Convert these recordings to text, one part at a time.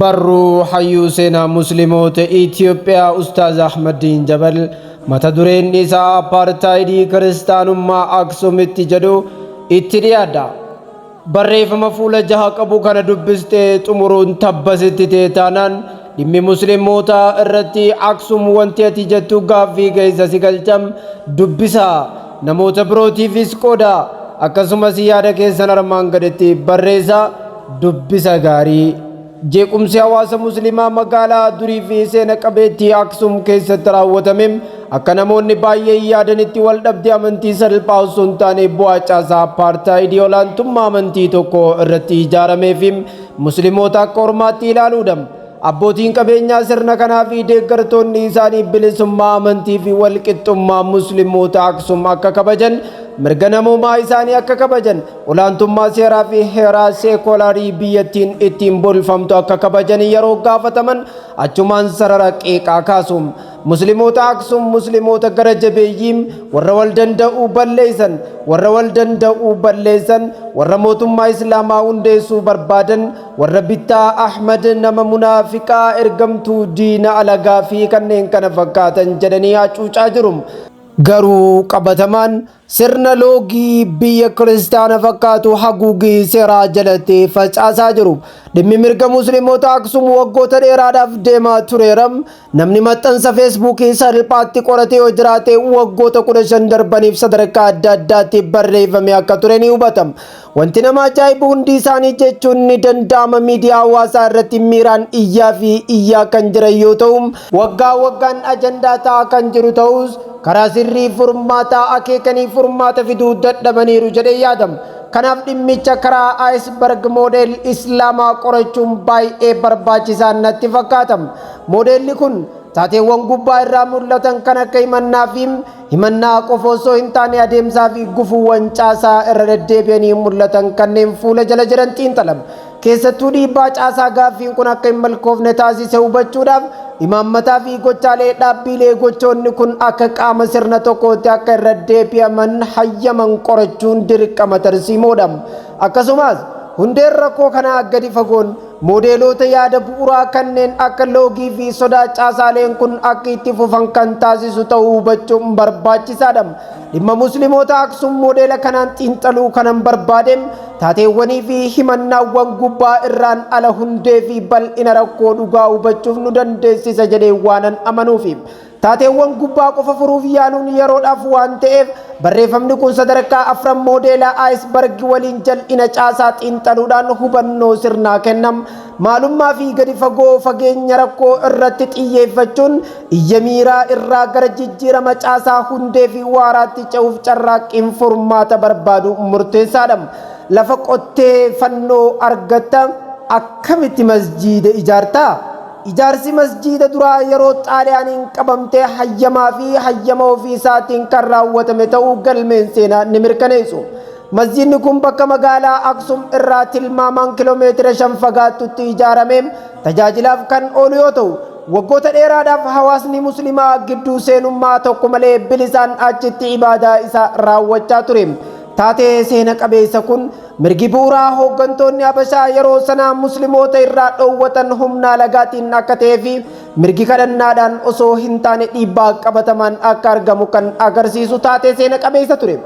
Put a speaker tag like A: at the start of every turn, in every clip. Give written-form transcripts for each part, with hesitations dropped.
A: Barruu hayyuu seenaa Muslimoota Itiyoophiyaa Ustaaz Ahmaddiin Jabal mata dureen isaa Appaartaayidii Kiristaanummaa Aksumitti jedhu itti dhiyaadha. Barreeffama fuula jaha qabu kana dubbistee xumuruun tabba sitti ta'e taanaan dhimmi Muslimootaa irratti Aksum wanti ati jettu gaaffii keessa si galcha. Dubbisaa, namoota birootiifis qoodaa, akkasumas yaada keessan armaan gaditti barreessaa. Dubbisa gaarii. Jeequmsi hawaasa Muslimaa magaalaa durii fi seena qabeettii Aksum keessatti raawwatame akka namoonni baay'een yaadanitti wal dhabdee amantii salphaa osoo hin taane bu'aa caasaa appaartaayidii olaantummaa amantii tokko irratti ijaaramee fi Muslimoota akka ormaatti ilaaluudha. Abbootiin qabeenyaa sirna kanaa fi deeggartoonni isaanii bilisummaa amantii fi walqixxummaa Muslimoota Aksum akka kabajan, mirga namoomaa isaanii akka kabajan, olaantummaa seeraa fi heeraa seekolarii biyyattiin ittiin bulfamtu akka kabajan yeroo gaafataman achumaan sarara qeeqaa kaasu. Muslimoota Aksum Muslimoota gara jabeeyyii warra wal danda'uu balleessan, warra wal danda'uu balleessan, warra mootummaa Islaamaa hundeessuu barbaadan, warra bittaa Ahmad nama munaafiqaa ergamtuu diina alagaa fi kanneen kana fakkaatan jedhanii hacuucaa jiru. Garuu qabatamaan sirna loogii biyya kiristaana fakkaatu haguugii seeraa jalatti facaasaa jiru. Dhimmi mirga Musliimoota Aksum waggoota dheeraadhaaf deemaa tureera. Namni maxxansa Feesbuukii salphaatti qoratee yoo jiraate waggoota 15 darbaniif sadarkaa adda addaatti barreeffame akka ture ni hubatama. Wanti nama ajaa'ibu hundi isaanii jechuun ni danda'ama miidiyaa hawaasaa irratti miiraan iyyaa fi iyyaa kan jiran yoo ta'u, waggaa waggaan ajandaa ta'aa kan jiru ta'us karaa sirrii furmaataa akeekanii furmaata fiduu dadhabaniiru jedhee yaadama. Kanaaf dhimmicha karaa Iceberg Model Islaamaa qorachuun baay'ee barbaachisaa natti fakkaata. Moodeelli kun taateewwan gubbaa irraa mul'atan kan akka himannaa fi himannaa qofa osoo hin taane adeemsaa fi gufuuwwan caasaa irra deddeebi'anii mul'atan kanneen fuula jala jiran xiinxala. Keessattuu dhiibbaa caasaa gaaffiin kun akka hin milkoofne taasise hubachuudhaaf imaammataa fi gochaalee dhaabbiilee gochoonni kun akka qaama sirna tokkootti akka irra deebi'aman hayyaman qorachuun dirqama tarsiimoodha. Akkasumas hundeen rakkoo kanaa gadi fagoon Moodeeloota yaada bu'uraa kanneen akka loogii fi sodaa caasaaleen kun akka itti fufan kan taasisu ta'uu hubachuun barbaachisaadha. Dhimma Muslimoota Aksum moodeela kanaan xiinxaluu kanan barbaade taateewwanii fi himannaawwan gubbaa irraan ala hundee fi bal'ina rakkoo dhugaa hubachuuf nu dandeessisa jedhee waanan amanuufi. Taateewwan gubbaa qofa furuuf yaaluun yeroodhaaf waan ta'eef, barreeffamni kun sadarkaa afran moodeela iceberg waliin jal'ina caasaa xiinxaluudhaan hubannoo sirnaa kenna. Maalummaa fi gadi fagoo fageenya rakkoo irratti xiyyeeffachuun iyya miiraa irraa gara jijjiirama caasaa hundee fi waaraatti ce'uuf carraaqqiin furmaata barbaadu murteessaadha. Lafa qottee fannoo argatta, akkamitti masjiida ijaarta? Ijaarsi masjiida duraa yeroo Xaaliyaaniin qabamte hayyamaa fi hayyama ofii isaatiin kan raawwatame ta'uu galmeen seenaa ni mirkaneessu. Masjiidni kun bakka magaalaa Aksum irraa tilmaamaan kiloomeetira 5 fagaattutti ijaarame tajaajilaaf kan oolu yoo ta'u, waggoota dheeraadhaaf hawaasni Muslimaa gidduu seenummaa tokko malee bilisaan achitti ibaadaa isaa raawwachaa ture. Taatee seena qabeessa kun Mirgi bu'uuraa hooggantoonni Habashaa yeroo sanaa Muslimoota irraa dhoowwatan humna alagaatiin akka ta'ee fi mirgi kadhannaadhaan osoo hin taane dhiibbaa qabatamaan akka argamu kan agarsiisu taatee seena qabeessa ture.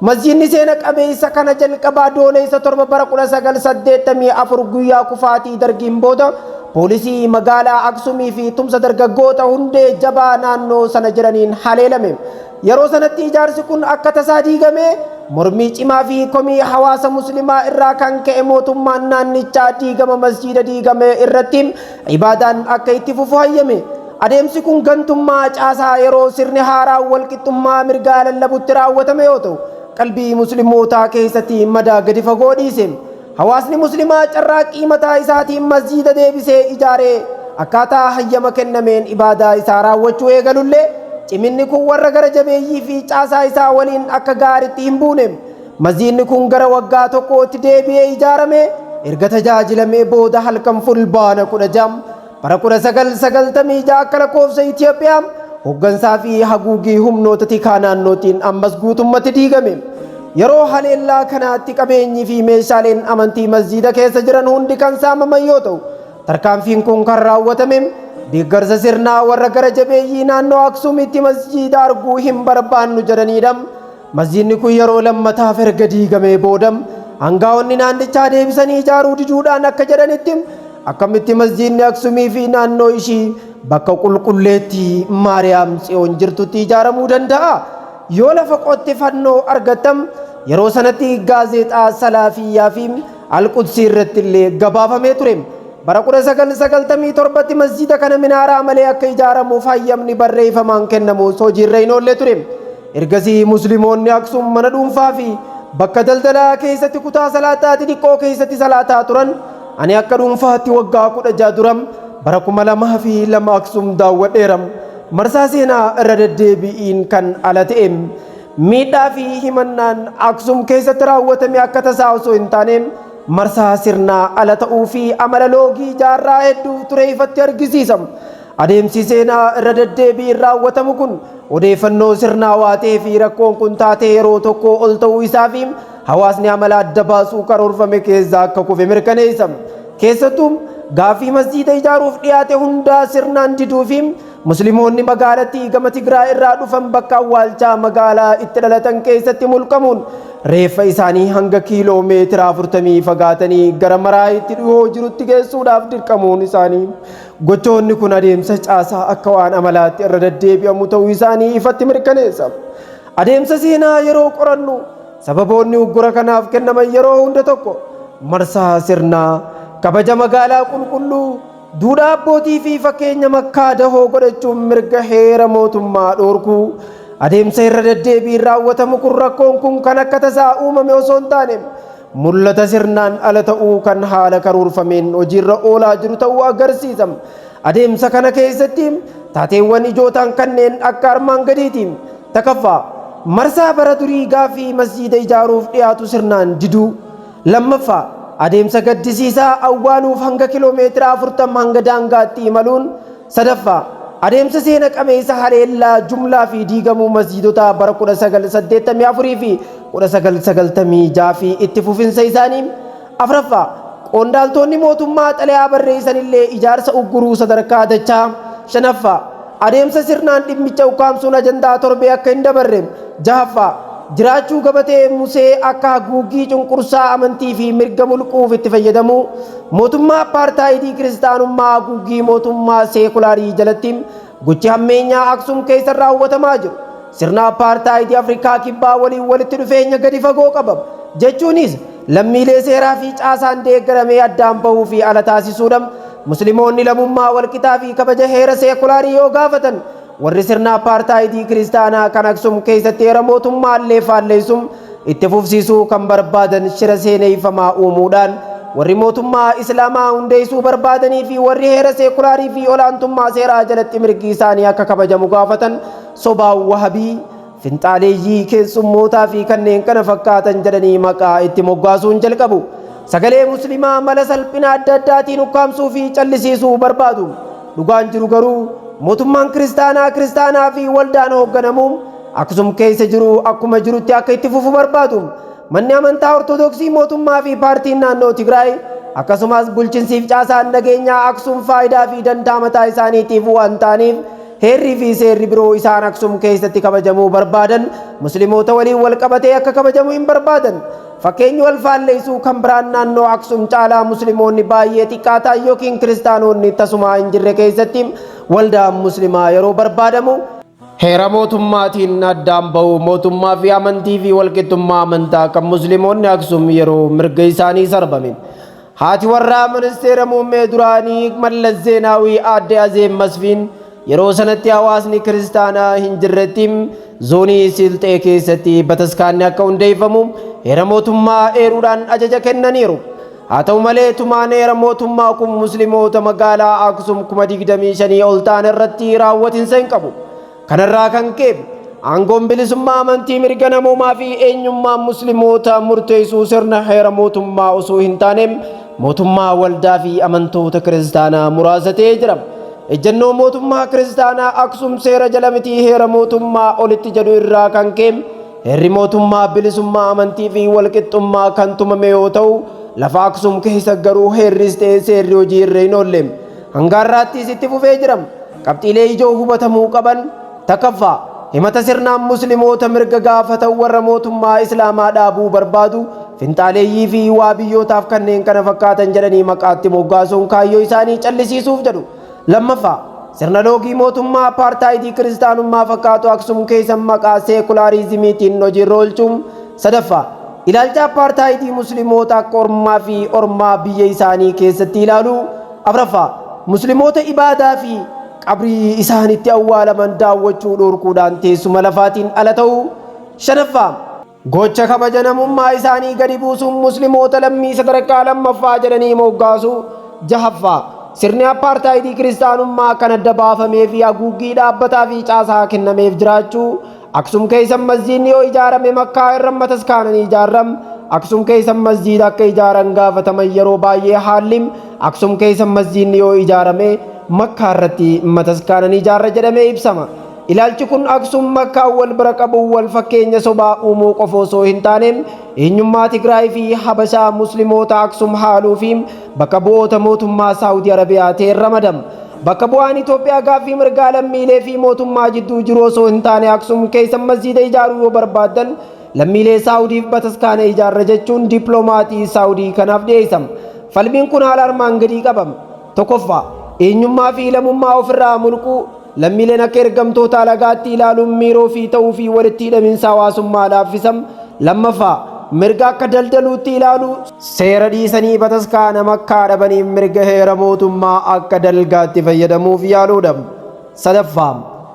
A: Masjiidni seena qabeessa kana jalqabaa Adoolessa 7 bara 1984 guyyaa kufaatii Dargiin booda poolisii magaalaa Aksumii fi tumsa dargaggoota hundee jabaa naannoo sana jiraniin haleelame. Yeroo sanatti ijaarsi kun akka tasaa diigame, mormii cimaa fi komii hawaasa Muslimaa irraa kan ka'e mootummaan naannichaa diigama masjiida diigame irratti ibaadaan akka itti fufu hayyame. Adeemsi kun gantummaa caasaa yeroo sirni haaraan walqixxummaa mirgaa lallabutti raawwatame yoo ta'u, qalbii Muslimootaa keessatti madaa gadi fagoo dhiise. Hawaasni Muslimaa carraaqqii mataa isaatiin masjiida deebisee ijaaree akkaataa hayyama kennameen ibaadaa isaa raawwachuu eegalullee, ciminni kun warra gara jabeeyyii fi caasaa isaa waliin akka gaaritti hin buune. Masjiidni kun gara waggaa tokkootti deebi'ee ijaaramee erga tajaajilamee booda halkan Fulbaana 16, bara 1996 akka lakkoofsa Itiyoophiyaa hooggansaa fi haguugii humnoota tikaa naannootiin ammas guutummatti diigame. Yeroo haleellaa kanaatti qabeenyi fi meeshaaleen amantii masjiida keessa jiran hundi kan saamaman yoo ta'u, Tarkaanfiin kun kan raawwatame deeggarsa sirnaa warra gara jabeeyyii naannoo Aksuumitti masjiida arguu hin barbaannu jedhaniidha. Masjiidni kun yeroo lammataaf erga diigamee booda hangaa'onni naannichaa deebisanii ijaaruu diduudhaan akka jedhanitti akkamitti masjiidni Aksumii fi naannoo ishii bakka qulqulleetti Maariyaam Tsiyoon jirtutti ijaaramuu danda'a? Yoo lafa qotte fannoo argattam yeroo sanatti gaazexaa Salaafiyyaa fi Alqudsii irratti illee gabaafamee ture. Bara 1997tti masjiida kana minaaraa malee akka ijaaramuuf hayyamni barreeffamaan kennamus hojiirra hin oolle ture. Ergasii Musliimoonni Aksum mana dhuunfaa fi bakka daldalaa keessatti kutaa salaataa xixiqqoo keessatti salaataa turan. Ani akka dhuunfaatti waggaa 16 dura bara 2002 Aksum daawwadheera. Marsaa seenaa irra deddeebi'iin kan ala ta'e miidhaa fi himannaan Aksum keessatti raawwatame akka tasaa osoo hin taane marsaa sirnaa ala ta'uu fi amala loogii jaarraa hedduuf ture ifatti argisiisa. Adeemsi seenaa irra deddeebiin raawwatamu kun odeeffannoo sirnaawaa ta'ee fi rakkoon kun taatee yeroo tokko ol ta'uu isaa fi hawaasni amala adda baasuu karoorfame keessaa akka kufe mirkaneessa. Keessattuu gaaffii masjiida ijaaruuf dhiyaate hundaa sirnaan diduu fi Musliimoonni magaalattii gama Tigraay irraa dhufan bakka awwaalchaa magaalaa itti dhalatan keessatti mulqamuun reeffa isaanii hanga kiiloo meetira 40 fagaatanii gara Maraayitti dhihoo jirutti geessuudhaaf dirqamuun isaanii gochoonni kun adeemsa caasaa akka waan amalaatti irra deddeebi'amu ta'uu isaanii ifatti mirkaneessa. Adeemsa seenaa yeroo qorannu sababoonni uggura kanaaf kennaman yeroo hunda tokko marsaa sirnaa kabaja magaalaa qulqulluu duudhaa abbootii fi fakkeenya Makkaa dahoo godhachuun mirga heera mootummaa dhoorkuu. Adeemsa irra deddeebiin raawwatamu kun rakkoon kun kan akka tasaa uumame osoo hin taane mul'ata sirnaan ala ta'uu kan haala karoorfameen hojiirra oolaa jiru ta'uu agarsiisa. Adeemsa kana keessatti taateewwan ijootaan kanneen akka armaan gadiiti. Takaffaa, marsaa bara durii gaaffii masjiida ijaaruuf dhiyaatu sirnaan diduu. Lammaffaa, adeemsa gaddisiisaa awwaaluuf hanga kiloomeetira 40 hanga daangaatti imaluun. Sadaffaa, adeemsa seena qabeessa haleellaa jumlaa fi diigamuu masjiidotaa bara 1984 fi 1996 fi itti fufinsa isaanii. Afraffaa, qondaaltonni mootummaa xalayaa barreessan illee ijaarsa ugguruu sadarkaa dachaa. Shanaffaa, adeemsa sirnaan dhimmicha ukkaamsuun ajandaa torbee akka hin dabarre. Jahaffaa, jiraachuu gabatee Musee akka haguuggii cunqursaa amantii fi mirga mulquuf itti fayyadamuu. Mootummaa appaartaayidii kiristaanummaa haguuggii mootummaa seekulaarii jalatti gochi hammeenyaa Aksum keessa raawwatamaa jiru sirna appaartaayidii Afrikaa Kibbaa waliin walitti dhufeenya gadi fagoo qaba. Jechuunis lammiilee seeraa fi caasaan deeggaramee addaan bahuu fi ala taasisuudha. Musliimoonni lammummaa walqixaa fi kabaja heera seekulaarii yoo gaafatan warri sirna appaartaayidii kiristaanaa kan Aksum keessatti heera mootummaa illee faalleessuun itti fufsiisuu kan barbaadan shira seeneeffamaa uumuudhaan warri mootummaa Islaamaa hundeessuu barbaadanii fi warri heera seekulaarii fi olaantummaa seeraa jalatti mirgi isaanii akka kabajamu gaafatan sobaan wahabii, finxaaleeyyii, keessummootaa fi kanneen kana fakkaatan jedhanii maqaa itti moggaasuun jalqabu. Sagalee Muslimaa mala salphina adda addaatiin ukkaamsuu fi callisiisuu barbaadu. Dhugaan jiru garuu mootummaan kiristaanaa kiristaanaa fi waldaan hoogganamu Aksum keessa jiru akkuma jirutti akka itti fufu barbaadu. Manni amantaa Ortodoksii mootummaa fi paartiin naannoo Tigraay akkasumas bulchinsiif caasaan nageenyaa Aksum faayidaa fi dantaa mataa isaaniitiif waan ta'aniif heerrii fi seerri biroo isaan Aksum keessatti kabajamuu barbaadan Musliimoota waliin wal qabatee akka kabajamu hin barbaadan. Fakkeenyi wal faalleessuu kan biraan naannoo Aksum caalaa Musliimoonni baay'ee xiqqaa ta'an yookiin kiristaanonni tasumaa hin jirre keessatti waldaan Muslimaa yeroo barbaadamu heera mootummaatiin addaan bahu mootummaa fi amantii fi walqixxummaa amantaa kan Musliimoonni Aksum yeroo mirga isaanii sarbame. Haati warraa ministeera muummee duraanii Mallas Zeenaawii aadde Azeeb Masfiin yeroo sanatti hawaasni kiristaanaa hin jirretti zoonii Silxee keessatti bataskaanni akka hundeeffamu heera mootummaa eeruudhaan ajaja kennaniiru. Haa ta'u malee tumaan heera mootummaa kun Musliimoota magaalaa Aksum 25,000 ol ta'an irratti raawwatinsa hin qabu. Kanarraa kan ka'e aangoon bilisummaa amantii mirga namoomaa fi eenyummaa Musliimoota murteessuu sirna heera mootummaa osoo hin taane mootummaa waldaa fi amantoota kiristaanaa muraasa ta'ee jira. Ejjennoo mootummaa kiristaanaa Aksum seera jala mitii heera mootummaa olitti jedhu irraa kan ka'e heerri mootummaa bilisummaa amantii fi walqixxummaa kan tumame yoo ta'u Lafa Aksum keessa garuu heerris ta'e seerri hojii irra hin oolle. Hanga har'aattis itti fufee jira. Qabxiilee ijoo hubatamuu qaban: Takkaffaa, himata sirnaan Muslimoota mirga gaafatan warra mootummaa Islaamaa dhaabuu barbaadu, finxaaleeyyii fi waa biyyootaaf kanneen kana fakkaatan jedhanii maqaatti moggaasuun kaayyoo isaanii callisiisuuf jedhu. Lammaffaa, sirna loogii mootummaa apartaayidii kiristaanummaa fakkaatu Aksum keessa maqaa seekulaariizimiitiin hojiirra oolchuun. Sadaffaa, ilaalcha apartaayidii Musliimoota akka ormaa fi ormaa biyya isaanii keessatti ilaalu. Afraffaa, Musliimoota ibaadaa fi qabrii isaanitti awwaalaman daawwachuu dhorkuudhaan teessuma lafaatiin ala ta'uu. Shanaffaa, gocha kabaja namummaa isaanii gadi buusuun Musliimoota lammii sadarkaa lammaffaa jedhanii moggaasuu. Jahaffaa, sirni apartaayidii kiristaanummaa kan adda baafamee fi haguuggii dhaabbataa fi caasaa kennameef jiraachuu. Aksum keessa masjiidni yoo ijaarame Makkaa irra mataskaananii ijaarram. Aksum keessa masjiida akka ijaaran gaafataman yeroo baay'ee haalli Aksum keessa masjiidni yoo ijaarame Makkaa irratti mataskaananii ijaarra jedhamee ibsama. Ilaalchi kun Aksum Makkaa wal bira qabuun wal fakkeenya sobaa uumuu qofa osoo hin taane, eenyummaa Tigraay fi Habashaa Musliimoota Aksum haaluu fi bakka bu'oota mootummaa Saawudii Arabiyaa ta'een ramadama. Bakka bu'aan Itoophiyaa gaaffii mirgaa lammiilee fi mootummaa jidduu jiru osoo hin taane, Aksum keessa masjiida ijaaruu yoo barbaaddan lammiilee Saawudiif bataskaana ijaarra jechuun dippiloomatii Saawudii kanaaf dhiyeessama. Falmiin kun haala armaan gadii qabama. Tokkoffaa, eenyummaa fi lammummaa ofirraa mulquu, lammiileen akka ergamtoota alagaatti ilaaluun miiroo fi ta'uu fi walitti hidhaminsa hawaasummaa laaffisam. Lammaffaa, mirga akka daldaluutti ilaalu, seera dhiisanii bataskaana Makkaa dhabaniif mirga heera mootummaa akka dalgaatti fayyadamuuf yaaluudha. Sadaffaa,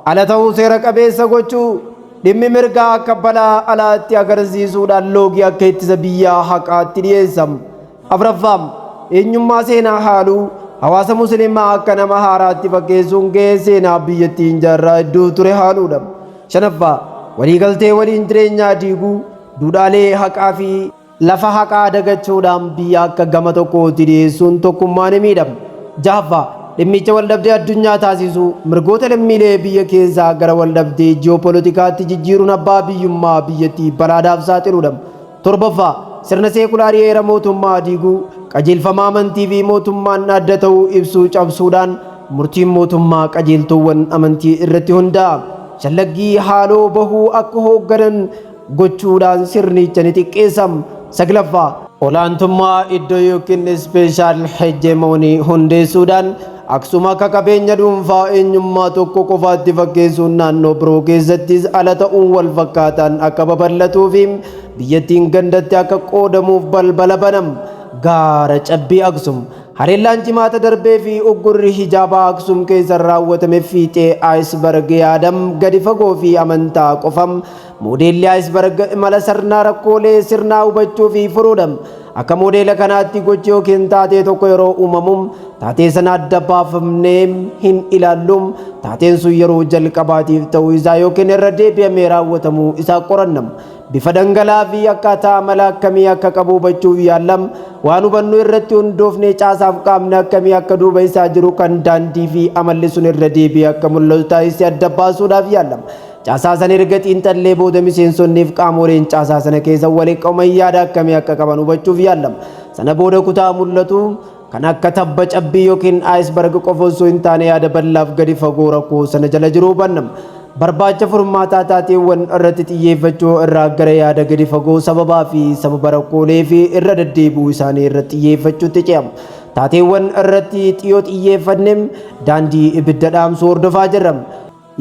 A: ala ta'uu seera qabeessa gochuu, dhimmi mirgaa akka balaa alaatti agarsiisuudhaan loogii akka ittisa biyyaa haqaatti dhiyeessam. Afraffaa, eenyummaa seenaa haaluu, hawaasa Musliimaa akka nama haaraatti fakkeessuun gahee seenaa biyyattiin jaarraa hedduu ture haaluudha. Shanaffaa, waliigaltee waliin jireenyaa diiguu, duudhaalee haqaa fi lafa haqaa dagachuudhaan biyya akka gama tokkootti dhiyeessuun tokkummaa ni miidhama. Jahaffaa, dhimmicha waldhabdee addunyaa taasisuu, mirgoota lammiilee biyya keessaa gara waldhabdee ji'opolitikaatti jijjiiruun abbaa biyyummaa biyyattii balaadhaaf saaxiluudha. Torbaffaa, sirna seekulaarii heera mootummaa diiguu, qajeelfama amantii fi mootummaan adda ta'uu ibsuu cabsuudhaan murtiin mootummaa qajeeltowwan amantii irratti hundaa'a. Shallaggii haaloo bahuu akka hoogganan gochuudhaan sirnicha ni xiqqeessam. Saglaffaa, olaantummaa iddoo yookiin special hegemony hundeessuudhaan Aksum akka qabeenya dhuunfaa eenyummaa tokko qofaatti fakkeessuun naannoo biroo keessattis ala ta'uun wal fakkaataan akka babal'atuu fi biyyattiin gandatti akka qoodamuuf balbala banam. Gaara cabbii Aksum. Haleellaan jimaata darbee fi uggurri hijaabaa Aksum keessa raawwatame fiixee iceberg yaadam gadi fagoo fi amantaa qofam. Moodeelli iceberg imala sirnaa rakkoolee sirnaa hubachuu fi furuudha. Akka moodeela kanaatti gochi yookiin taatee tokko yeroo uumamu taatee sana adda baafamnee hin ilaallu. Taateen sun yeroo jalqabaatiif ta'uu isaa yookiin irra deebi'amee raawwatamuu isaa qoranna. Bifa dhangala'aa fi akkaataa amala akkamii akka qabu hubachuuf yaallam. Waan hubannu irratti hundoofnee caasaaf qaamni akkamii akka duuba isaa jiru kan daandii fi amalli sun irra deebi'ee akka mul'atu taasisee adda baasuudhaaf yaallam. Caasaa sana erga xiinxallee booda miseensonniif qaamoleen caasaa sana keessa waliin qabaman yaada akkamii akka qaban hubachuuf yaallam. Sana booda kutaa mul'atu kan akka tabba cabbii yookiin iceberg qofa osoo hin taane yaada bal'aaf gadi fagoo rakkoo sana jala jiru hubanna. Barbaacha furmaataa taateewwan irratti xiyyeeffachuu irraa gara yaada gadi fagoo sababaa fi sababa rakkoolee fi irra deddeebi'uu isaanii irratti xiyyeeffachuutti ce'ama. Taateewwan irratti xiyoo xiyyeeffanne daandii ibidda dhaamsuu hordofaa jirra.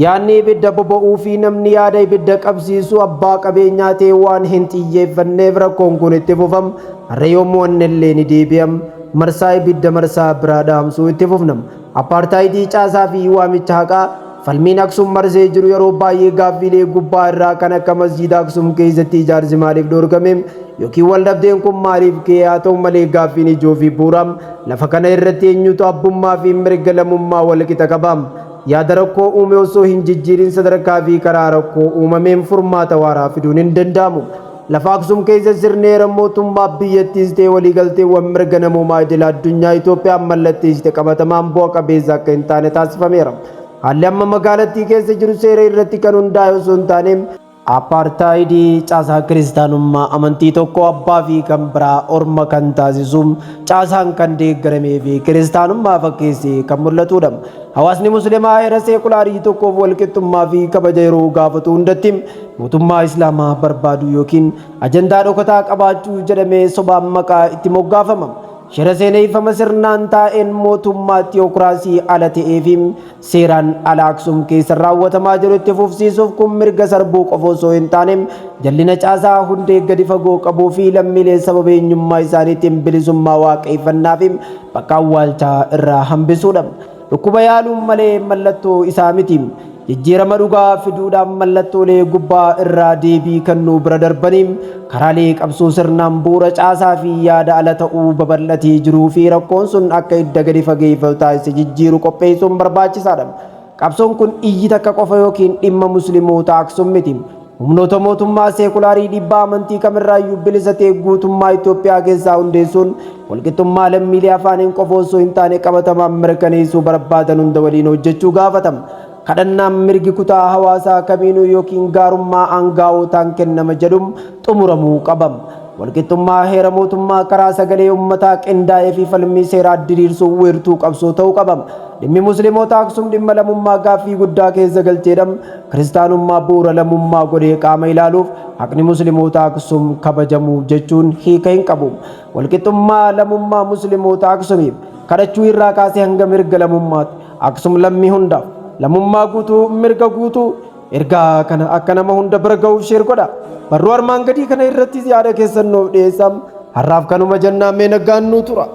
A: Yaadni ibidda boba'uu fi namni yaada ibidda qabsiisu abbaa qabeenyaa ta'e waan hin xiyyeeffanneef rakkoon kun itti fufam. Har'a yoo mo'anne illee ni deebi'am. Marsaa ibidda marsaa biraa dhaamsuu itti fufnam. Apartaayidii caasaa fi waamicha haqaa. Falmiin Aksum marsee jiru yeroo baay'ee gaaffiilee gubbaa irraa kan akka masjiida Aksum keessatti ijaarsi maaliif dhorkame yookiin waldhabdeen kun maaliif ka'e haa ta'u malee, gaaffiin ijoo fi bu'uura lafa kana irratti eenyutu abbummaa fi mirga lammummaa wal qixa qaba? Yaada rakkoo uume osoo hin jijjiirin sadarkaa fi karaa rakkoo uumameen furmaata waaraa fiduun hin danda'amu. Lafa Aksum keessa sirni heera mootummaa biyyattiis ta'e waliigalteewwan mirga namoomaa idil addunyaa Itoophiyaan mallatteessite qabatamaan bu'a qabeessa akka hin taane taasifameera. Haalli amma magaalattii keessa jiru seera irratti kan hundaa'e osoo hin taane Appaartaayidii caasaa kiristaanummaa amantii tokko abbaa fi kan biraa orma kan taasisu caasaan kan deeggaramee fi kiristaanummaa fakkeessee kan mul'atudha. Hawaasni Muslimaa heera seekulaarii tokkoof walqixxummaa fi kabaja yeroo gaafatu hundatti mootummaa Islaamaa barbaadu yookiin ajandaa dhokataa qabaachuu jedhamee sobaan maqaa itti moggaafama. Shira seeneeffama sirnaan taa'een mootummaa tiyookiraasii ala ta'ee fi seeraan ala Aksum keessa raawwatamaa jiru itti fufsiisuuf kun mirga sarbuu qofa osoo hin taane jallina caasaa hundee gadi fagoo qabuu fi lammiilee sababa eenyummaa isaaniitiin bilisummaa waaqeffannaa fi bakka awwaalchaa irraa hambisuudha. Dhukkuba yaaluun malee mallattoo isaa miti. Jijjiirama dhugaa fiduudhaan mallattoolee gubbaa irraa deebii kennuu bira darbanii karaalee qabsoo sirnaan bu'uura caasaa fi yaada ala ta'uu babal'atee jiruu fi rakkoon sun akka hidda gadi fageeffatu taasise jijjiiru qopheessuun barbaachisaadha. Qabsoon kun iyyi takka qofa yookiin dhimma Musliimoota Aksum miti. Humnoota mootummaa seekulaarii dhiibbaa amantii kamirraayyuu bilisa ta'e guutummaa Itoophiyaa keessaa hundeessuun walqixxummaa lammiilee afaaniin qofa osoo hin taane qabatamaan mirkaneessuu barbaadan hunda waliin hojjechuu gaafatama. Kadhannaan mirgi kutaa hawaasaa kamiinuu yookiin gaarummaa aangaa'otaan kennama jedhum xumuramuu qaba. Walqixxummaa heera mootummaa karaa sagalee uummataa qindaa'ee fi falmii seeraa diriirsuu wiirtuu qabsoo ta'uu qaba. Dhimmi Musliimoota Aksum dhimma lammummaa gaaffii guddaa keessa galcheedha. Kiristaanummaa bu'uura lammummaa godhee qaama ilaaluuf haqni Musliimoota Aksum kabajamuu jechuun hiika hin qabu. Walqixxummaa lammummaa Musliimoota Aksumiif kadhachuu irraa kaasee hanga mirga lammummaatti Aksum lammii hundaaf lammummaa guutuu mirga guutuu ergaa kana akka nama hunda bira ga'uuf share godha. Barruu armaan gadii kana irrattis yaada keessan nuuf dhiyeessaa. Har'aaf kanuma jennaan mee nagaan nuu tura.